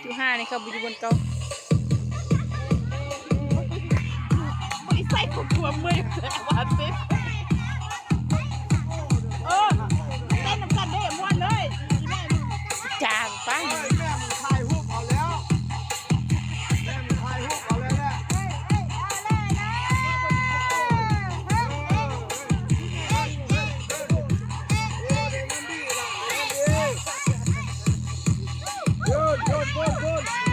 ຢູ່ຫ້ານີ້ເຂົາບໍ່ຢູ່ບ່ອນເກົ່າ. ບໍ່ໄດ້ໃສ່ຄອບຄົວເມື່ອຍແຕ່ວ່າເຕັມ. ເອີ ເຕັ້ນນຳກັນເດ້ ມ່ວນເລີຍ. ອີແມ່ ຈ້າງໄປ ເອີຍ ແມ່ມັນຖ່າຍຮູບເອົາແລ້ວ ແມ່ມັນຖ່າຍຮູບເອົາແລ້ວແຫຼະ. ໂຍນ ໂຍນ ໂຍນ ໂຍນ.